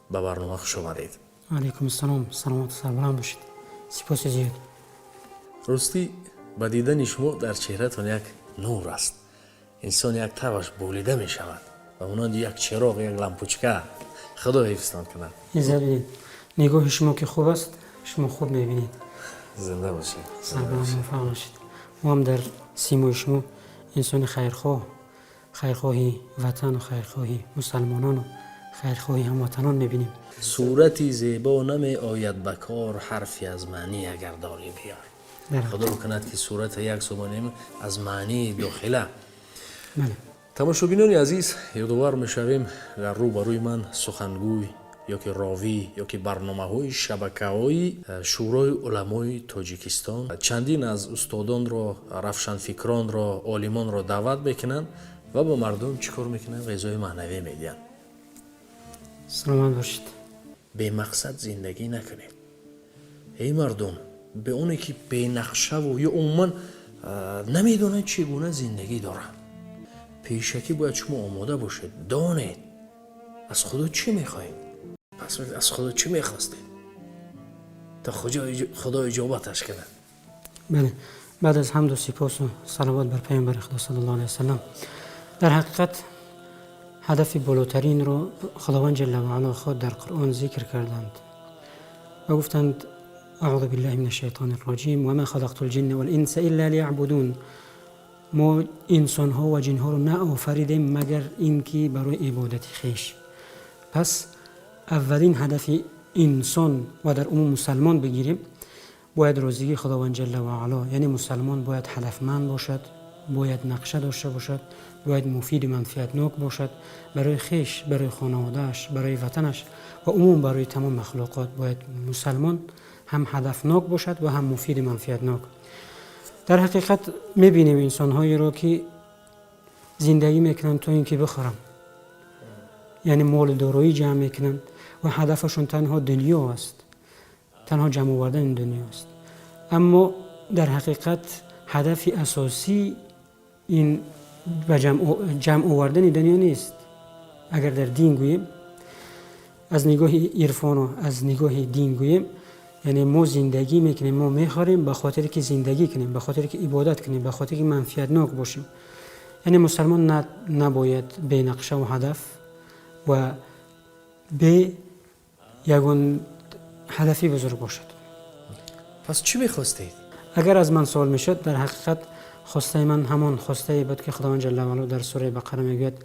Ба барнома хуш омадед. Алайкум ассалом, саломату сарбаланд бошед, сипоси зиёд. Ростӣ, ба дидани шумо дар чеҳратон як нур аст, инсон як табаш болида мешавад, ба монанди як чироғ, як лампочка. Худо ҳифзтон кунад. Иззат бинед, нигоҳи шумо ки хуб аст, шумо хуб мебинед. Зинда бошед. Сарбаланд, муваффақ бошед. Мо ҳам дар симои шумо инсони хайрхоҳ, хайрхоҳи ватану хайрхоҳи мусалмонону хайрхоҳи ҳамватанон мебинем. Сурати зебо намеояд ба кор, ҳарфе аз маънӣ агар дорӣ, биёр. Худо кунад, ки сурата як субонем аз маънии дохила. Бале. Тамошобинони азиз, ёдовар мешавем, дар рӯ ба рӯи ман сухангӯй ё ки ровӣ ё ки барномаҳои шабакаҳои Шӯрои уламои Тоҷикистон чандин аз устодонро, равшанфикронро, олимонро даъват мекунанд ва ба мардум чӣ кор мекунанд? Ғизои маънавӣ медиҳанд. Саломат бошед. Бемақсад зиндагӣ накунед, эй мардум. Бе оне ки бенақшаву ё умуман намедонанд, чӣ гуна зиндагӣ доранд. Пешакӣ бояд шумо омода бошед, донед, аз Худо чӣ мехоҳед. Пас аз Худо чӣ мехостед, то Худо иҷобаташ кунад? Бале, баъд аз ҳамду сипосу салавот бар Паёмбари Худо саллаллоҳу алайҳи васалам, дар ҳақиқат ҳадафи болотаринро Худованд ҷалла ваало худ дар Қуръон зикр карданд ва гуфтанд: أعوذ بالله من الشيطان الرجيم، وما خلقت الجن والإنس إلا ليعبدون. Мо инсонҳо ва ҷинҳоро наофаридем, магар ин ки барои ибодати хеш. Пас аввалин ҳадафи инсон ва дар умум мусалмон бигирем, бояд розигии Худованд ҷалла ваало, яъне мусалмон бояд ҳадафманд бошад, бояд нақша дошта бошад, бояд муфиду манфиатнок бошад барои хеш, барои хонаводааш, барои ватанаш ва умум барои тамом махлуқот. Бояд мусалмон ҳам ҳадафнок бошад ва ҳам муфиду манфиатнок. Дар ҳақиқат мебинем инсонҳоеро, ки зиндагӣ мекунанд то ин ки бихӯранд, яъне молу дороӣ ҷамъ мекунанд ва ҳадафашон танҳо дунё аст, танҳо ҷамъ овардани дунё аст. Аммо дар ҳақиқат ҳадафи асосӣ ин ба ҷамъ овардани дунё нест. Агар дар дин гӯем, аз нигоҳи ирфону аз нигоҳи дин гӯем, яъне мо зиндагӣ мекунем, мо мехорем ба хотире ки зиндагӣ кунем, ба хотире ки ибодат кунем, ба хотире ки манфиатнок бошем. Яъне мусалмон набояд бенақшаву ҳадаф ва бе ягон ҳадафи бузург бошад. Пас чӣ мехостед? Агар аз ман суол мешуд, дар ҳақиқат хостаи ман ҳамон хостае буд, ки Худованд ҷалла ваало дар сураи Бақара мегӯяд,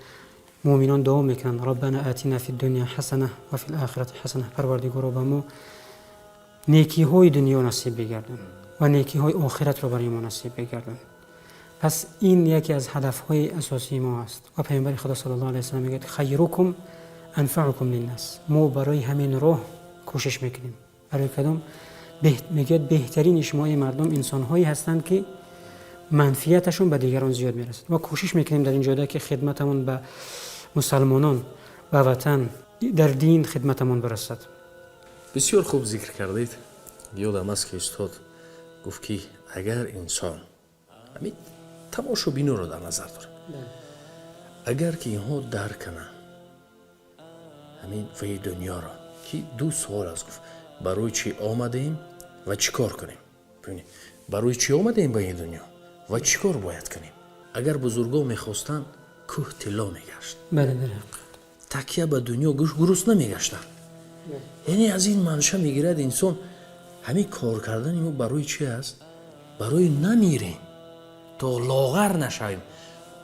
муъминон дуо мекунанд: ربنا آتنا في الدنيا حسنة وفي الآخرة حسنة. Парвардигоро, ба мо некиҳои дунё насиб бигардон ва некиҳои охиратро барои мо насиб бигардон. Пас ин яке аз ҳадафҳои асосии мо аст. Ва Паёмбари Худо саллаллоҳу алайҳи васаллам мегӯяд: خيركم أنفعكم للناس. Мо барои ҳамин роҳ кӯшиш мекунем. Барои кадом? Мегӯяд: беҳтарини шумо, эй мардум, инсонҳое ҳастанд, ки манфиаташон ба дигарон зиёд мерасад. Ва кӯшиш мекунем дар ин ҷода, ки хидматамон ба мусалмонон, ба ватан, дар дин хидматамон бирасад. Бисёр хуб зикр кардед. Ёдам аст, ки устод гуфт, ки агар инсон ҳамин тамошобиноро дар назар дорад, агар ки инҳо дарк кунанд ҳамин ваи дунёро, ки ду суол аст, гуфт: барои чӣ омадем ва чӣ кор кунем? Бибинед, барои чӣ омадем ба ин дунё ва чӣ кор бояд кунем? Агар бузургон мехостанд, кӯҳ тилло мегашт. Бале, дар ҳақиқат. Такя ба дунё гурусна мегаштанд. Яъне аз ин манша мегирад инсон, ҳамин кор кардани мо барои чи аст? Барои намирем, то лоғар нашавем,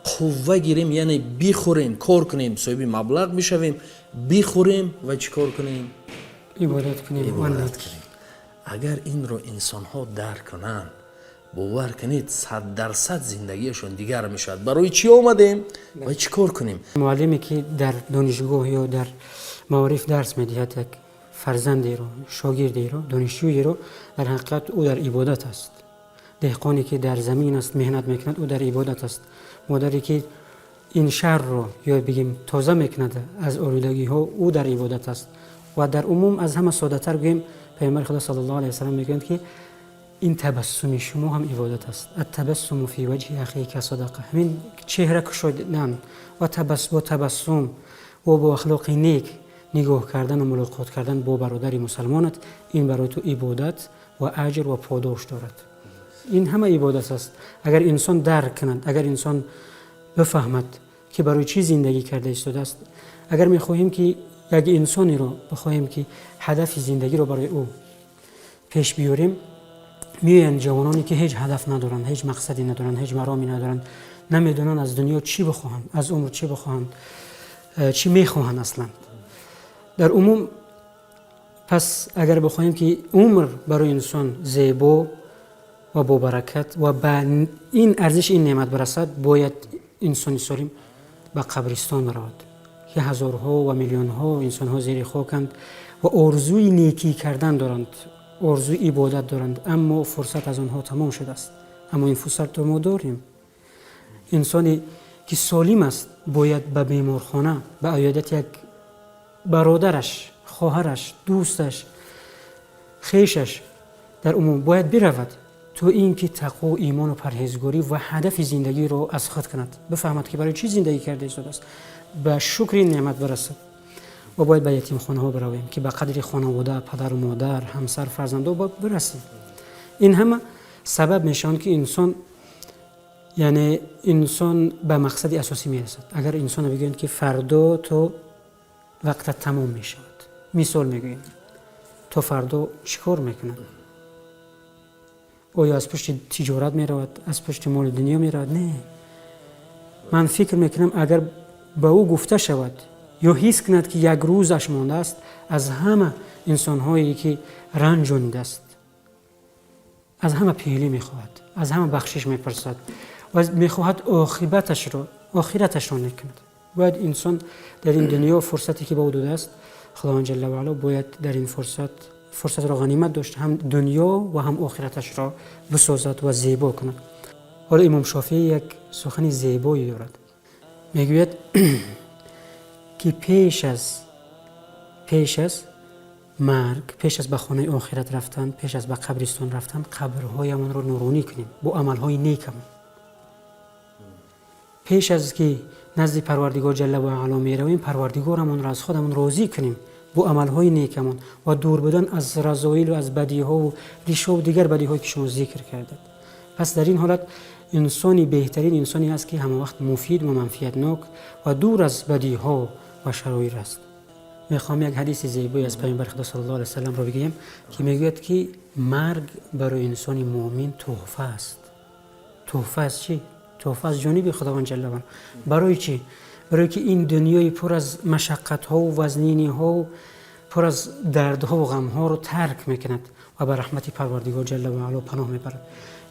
қувва гирем, яъне бихӯрем, кор кунем, соҳиби маблағ бишавем, бихӯрем ва чӣ кор кунем? Ибодат кунем ва ибодат нек. кунем. Агар инро инсонҳо дарк кунанд, бовар кунед, 100% зиндагиашон дигар мешавад. Барои чӣ омадем ва чӣ кор кунем? Муаллиме, ки дар донишгоҳ ё дар маориф дарс медиҳад як фарзандеро, шогирдеро, донишҷӯеро, дар ҳақиқат ӯ дар ибодат аст. Деҳқоне, ки дар замин аст, меҳнат мекунад, ӯ дар ибодат аст. Модаре, ки ин шаҳрро ё бигем тоза мекунад аз олудагиҳо, ӯ дар ибодат аст. Ва дар умум, аз ҳама соддатар гӯем, Паёмбари Худо саллаллоҳу алайҳи васаллам мегӯянд, ки ин табассуми шумо ҳам ибодат аст: التبسم في وجه أخيك صدقة. Ҳамин чеҳра кушодан ва бо табассум ва бо ахлоқи нек. Нигоҳ кардан ва мулоқот кардан бо бародари мусулмонат, ин барои ту ибодат ва аҷр ва подош дорад. Ин ҳама ибодат аст. Агар инсон дарк кунад, агар инсон бифаҳмад, ки барои чӣ зиндагӣ карда истодааст. Агар мехоҳем, ки як инсонеро бихоҳем, ки ҳадафи зиндагиро барои ӯ пеш биёрем, меоянд ҷавононе, ки ҳеҷ ҳадаф надоранд, ҳеҷ мақсаде надоранд, ҳеҷ мароме надоранд, намедонанд аз дунё чӣ бихоҳанд, аз умр чӣ бихоҳанд, чӣ мехоҳанд аслан дар умум. Пас агар бихоҳем, ки умр барои инсон зебо ва бо баракат ва ба ин арзиши ин неъмат бирасад, бояд инсони солим ба қабристон равад, ки ҳазорҳо ва миллионҳо инсонҳо зери хоканд ва орзуи некӣ кардан доранд, орзуи ибодат доранд, аммо фурсат аз онҳо тамом шудааст. Аммо ин фурсатро мо дорем. Инсоне ки солим аст, бояд ба беморхона ба иёдати як бародараш, хоҳараш, дӯсташ, хешаш дар умум бояд биравад, то ин ки тақво, имон ва парҳезгорӣ ва ҳадафи зиндагиро аз худ кунад, бифаҳмад, ки барои чӣ зиндагӣ карда истодааст, ба шукри ин неъмат бирасад. Ва бояд ба ятимхонаҳо биравем, ки ба қадри хонавода, падару модар, ҳамсар, фарзандо бирасем. Ин ҳама сабаб мешаванд, ки инсон, яъне инсон ба мақсади асосӣ мерасад. Агар инсонро бигӯянд, ки фардо то вақтат тамом мешавад, мисол мегӯем, то фардо чӣ кор мекунад? Оё аз пушти тиҷорат меравад, аз пушти моли дунё меравад? Не, ман фикр мекунам, агар ба ӯ гуфта шавад ё ҳис кунад, ки як рӯзаш мондааст, аз ҳама инсонҳое ки ранҷонидааст, аз ҳама пешӣ мехоҳад, аз ҳама бахшиш мепурсад ва мехоҳад оқибаташро, охираташро нек кунад. Бояд инсон дар ин дунё фурсате ки ба ӯ додааст Худованд ҷалла ва аъло, бояд дар ин фурсат фурсатро ғанимат дошт, ҳам дунё ва ҳам охираташро бисозад ва зебо кунад. Ҳоло Имом Шофеӣ як сухани зебое дорад, мегӯяд, ки пеш аз марг, пеш аз ба хонаи охират рафтан, пеш аз ба қабристон рафтан, қабрҳоямонро нуронӣ кунем бо амалҳои некамон. Пеш аз ки назди Парвардигор ҷалла ва аъло меравем, Парвардигорамонро аз худамон розӣ кунем бо амалҳои некамон ва дур будан аз разоилу аз бадиҳову ришову дигар бадиҳое, ки шумо зикр кардед. Пас дар ин ҳолат инсони беҳтарин инсоне аст, ки ҳамавақт муфид ва манфиатнок ва дур аз бадиҳо ва шароир аст. Мехоҳам як ҳадиси зебое аз Паёмбари Худо саллаллоҳу алайҳи васалламро бигӯям, ки мегӯяд, ки марг барои инсони муъмин тӯҳфа аст. Тӯҳфа аст чӣ? Тӯҳфа аз ҷониби Худованд ҷалла ва. Барои чӣ? Барои ки ин дунёи пур аз машаққатҳову вазниниҳову пур аз дардҳову ғамҳоро тарк мекунад ва ба раҳмати Парвардигор ҷалла ва аъло паноҳ мебарад,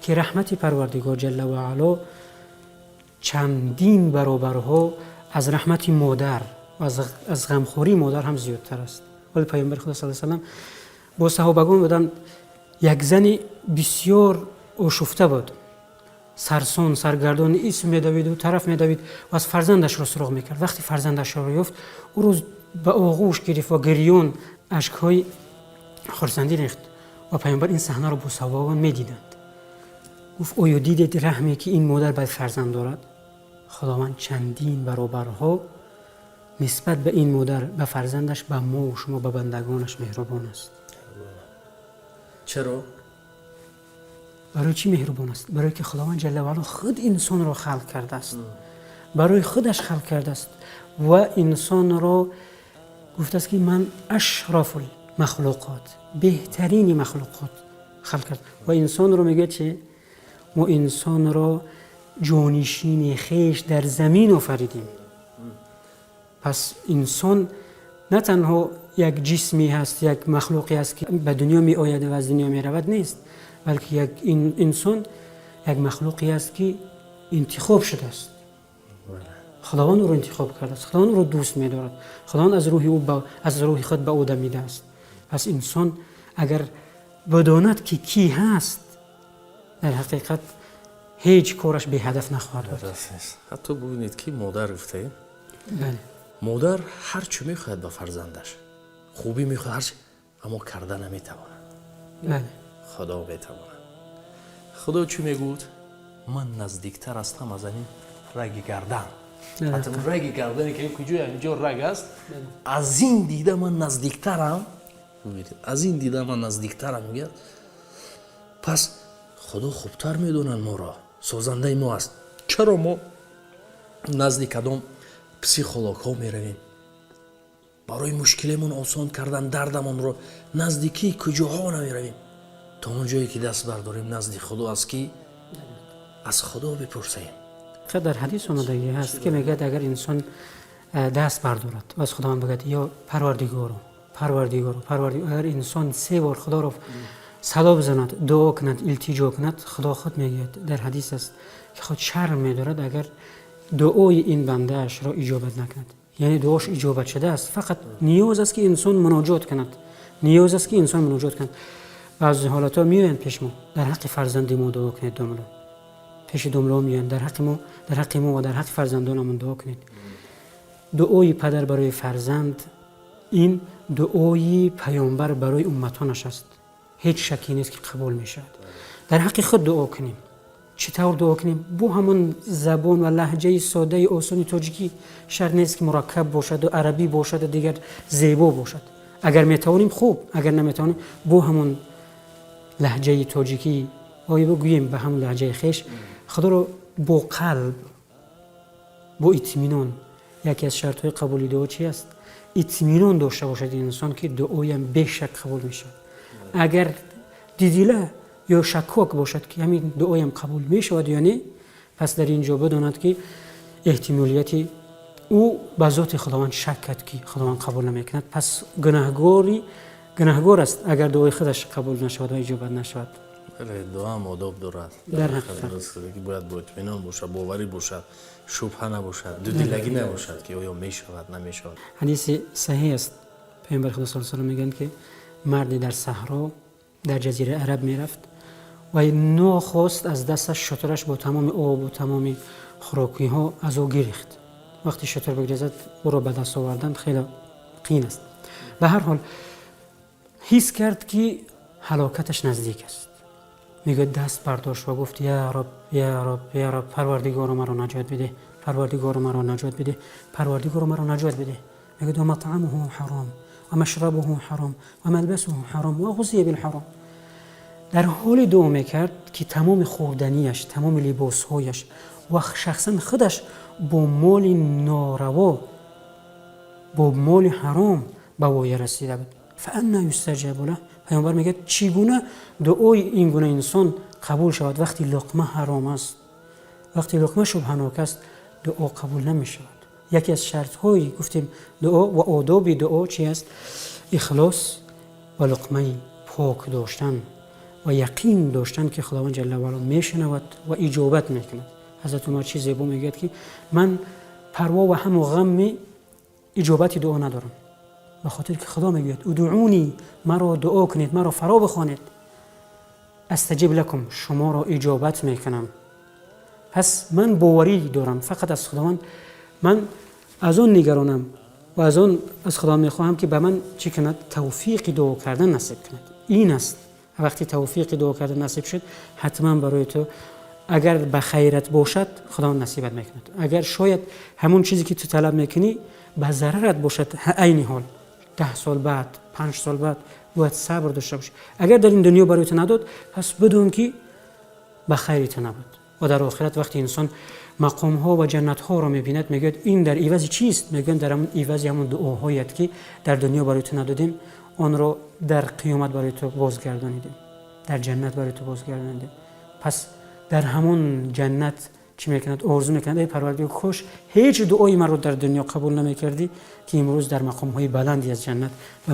ки раҳмати Парвардигор ҷалла ва аъло чандин баробарҳо аз раҳмати модар, аз ғамхории модар ҳам зиёдтар аст. Вале Паёмбари Худо саллаллоҳу алайҳи васаллам бо саҳобагон буданд. Як зани бисёр ошуфта буд, сарсон, саргардон, исм медавиду тараф медавид ва аз фарзандашро суроғ мекард. Вақте фарзандашро ёфт, ӯро ба оғӯш гирифт ва гирён ашкҳои хурсандӣ рехт. Ва Паёмбар ин саҳнаро бо саҳобагон медиданд. Гуфт: «Оё дидед раҳме, ки ин модар ба фарзанд дорад? Худованд чандин баробарҳо нисбат ба ин модар, ба фарзандаш, ба мо шумо, ба бандагонаш меҳрубон аст.» Чаро? Барои чӣ меҳрубон аст? Барое ки Худованд ҷалла ва аъло худ инсонро халқ кардааст, барои худаш халқ кардааст ва инсонро гуфтааст, ки ман ашрафул махлуқот, беҳтарини махлуқот халқ кард. Ва инсонро мегӯяд, чи? Мо инсонро ҷонишини хеш дар замин офаридем. Пас инсон на танҳо як ҷисме ҳаст, як махлуқе аст, ки ба дунё меояд ва аз дунё меравад, нест, балки як инсон як махлуқе аст, ки интихоб шудааст. Худованд ӯро интихоб кардааст, Худованд ӯро дӯст медорад, Худованд аз рӯҳи ӯ, аз рӯҳи худ ба ӯ дамидааст. Пас инсон агар бидонад, ки кӣ ҳаст, дар ҳақиқат ҳеҷ кораш беҳадаф нахоҳад буд. Ҳатто бубинед, ки модар гуфтаем, модар ҳар чӣ мехоҳад ба фарзандаш, хубӣ мехоҳад, ҳарчи, аммо карда наметавонад. Худо метавонад. Худо чӣ мегӯяд? Ман наздиктар ҳастам аз ин раги гардан. Ҳатто раги гардане, ки куҷо инҷо раг аст, аз ин дида ман наздиктарам, аз ин дида ман наздиктарам, мегӯяд. Пас Худо хубтар медонад моро, созандаи мо аст. Чаро мо назди кадом психологҳо меравем барои мушкилемон осон кардан, дардамонро? Наздикии куҷоҳо намеравем, то он ҷое ки даст бардорем назди Худо аст, ки аз Худо бипурсем. Дар ҳадис омадагӣ ҳаст, ки мегӯяд, агар инсон даст бардорад ва аз Худованд бигӯяд: «Ё Парвардигоро, Парвардигоро, Парвардигоро», агар инсон се бор Худоро садо бизанад, дуо кунад, илтиҷо кунад, Худо худ мегӯяд, дар ҳадис аст, ки худ шарм медорад, агар дуои ин бандаашро иҷобат накунад. Яъне дуош иҷобат шудааст, фақат ниёз аст, ки инсон муноҷот кунад, ниёз аст, ки инсон муноҷот кунад. Баъзе ҳолатҳо меоянд пеш мо: «Дар ҳаққи фарзанди мо дуо кунед, домулло». Пеши домулло меоянд: «Дар ҳаққи мо, дар ҳаққи мо ва дар ҳаққи фарзандонамон дуо кунед». Дуои падар барои фарзанд, ин дуои паёмбар барои умматонаш аст, ҳеҷ шакке нест, ки қабул мешавад. Дар ҳаққи худ дуо кунем. Чӣ тавр дуо кунем? Бо ҳамон забон ва лаҳҷаи содаи осони тоҷикӣ. Шарт нест, ки мураккаб бошаду арабӣ бошаду дигар зебо бошад. Агар метавонем, хуб, агар наметавонем, бо ҳамон лаҳҷаи тоҷикӣ оё бигӯем, ба ҳамон лаҳҷаи хеш Худоро бо қалб, бо итминон. Яке аз шартҳои қабули дуо чи аст? Итминон дошта бошад инсон, ки дуоям бешак қабул мешавад. Агар дудила ё шаккок бошад, ки ҳамин дуоям қабул мешавад ё не, пас дар ин ҷо бидонад, ки эҳтимолияти ӯ ба зоти Худованд шак кард, ки Худованд қабул намекунад. Пас гунаҳгори гунаҳгор аст, агар дуои худаш қабул нашавад ва иҷобат нашавад. Бале, дуоам одоб дорад. Дар ҳақиқат. Ки бояд бо итминон бошад, боварӣ бошад, шубҳа набошад, дудилагӣ набошад, ки оё мешавад, намешавад. Ҳадиси саҳеҳ аст. Паёмбари Худо саллаллоҳу алайҳи васаллам мегӯянд, ки марде дар саҳро, дар ҷазираи Араб мерафт ва нохост аз дасташ шутураш бо тамоми об ва тамоми хӯрокиҳо аз ӯ гирехт. Вақте шутур бигрезад, ӯро ба даст овардан хеле қиин аст. Ба ҳар ҳол, ҳис кард, ки ҳалокаташ наздик аст. Мегӯяд, даст бардошт ва гуфт: «Я Раб, я Раб, я Раб, Парвардигоро, маро наҷот бидеҳ, Парвардигоро, маро наҷот бидеҳ, Парвардигоро, маро наҷот бидеҳ». Мегӯяд: ومطعمه حرام ومشربه حرام وملبسه حرام وغذي بالحرام. Дар ҳоле дуо мекард, ки тамоми хӯрданияш, тамоми либосҳояш ва шахсан худаш бо моли нораво, бо моли ҳаром ба воя расида буд. فأنى يستجاب له؟ Паёмбар мегӯяд, чӣ гуна дуои ин гуна инсон қабул шавад, вақти луқма ҳаром аст, вақти луқма шубҳанок аст, дуо қабул намешавад. Яке аз шартҳои, гуфтем, дуо ва одоби дуо чи аст? Ихлос ва луқмаи пок доштан ва яқин доштан, ки Худованд ҷалла ваъала мешунавад ва иҷобат мекунад. Ҳазрат Умар чӣ зебо мегӯяд, ки ман парво ва ҳаму ғамми иҷобати дуо надорам, ба хотир ки Худо мегӯяд: «ادعوني», маро дуо кунед, маро фаро бихонед, أستجب لكم, шуморо иҷобат мекунам. Пас ман боварӣ дорам фақат аз Худованд. Ман аз он нигаронам ва аз он аз Худованд мехоҳам, ки ба ман чӣ кунад? Тавфиқи дуо кардан насиб кунад. Ин аст, вақте тавфиқи дуо кардан насиб шуд, ҳатман барои ту, агар ба хайрат бошад, Худованд насибат мекунад. Агар шояд ҳамон чизе, ки ту талаб мекунӣ, ба зарарат бошад, айни ҳол, 10 сол баъд, 5 сол баъд, бояд сабр дошта бошӣ. Агар дар ин дунё барои ту надод, пас бидон, ки ба хайри ту набуд. Ва дар охират, вақте инсон мақомҳо ва ҷаннатҳоро мебинад, мегӯяд: «Ин дар ивази чист?» Мегӯянд: «Дар ҳамон ивази ҳамон дуоҳоят, ки дар дунё барои ту надодем, онро дар қиёмат барои ту бозгардонидем, дар ҷаннат барои ту бозгардонидем». Пас дар ҳамон ҷаннат чӣ мекунад? Орзу мекунад: «Эй Парвардигор, кош ҳеҷ дуои маро дар дунё қабул намекардӣ, ки имрӯз дар мақомҳои баланди аз ҷаннат ба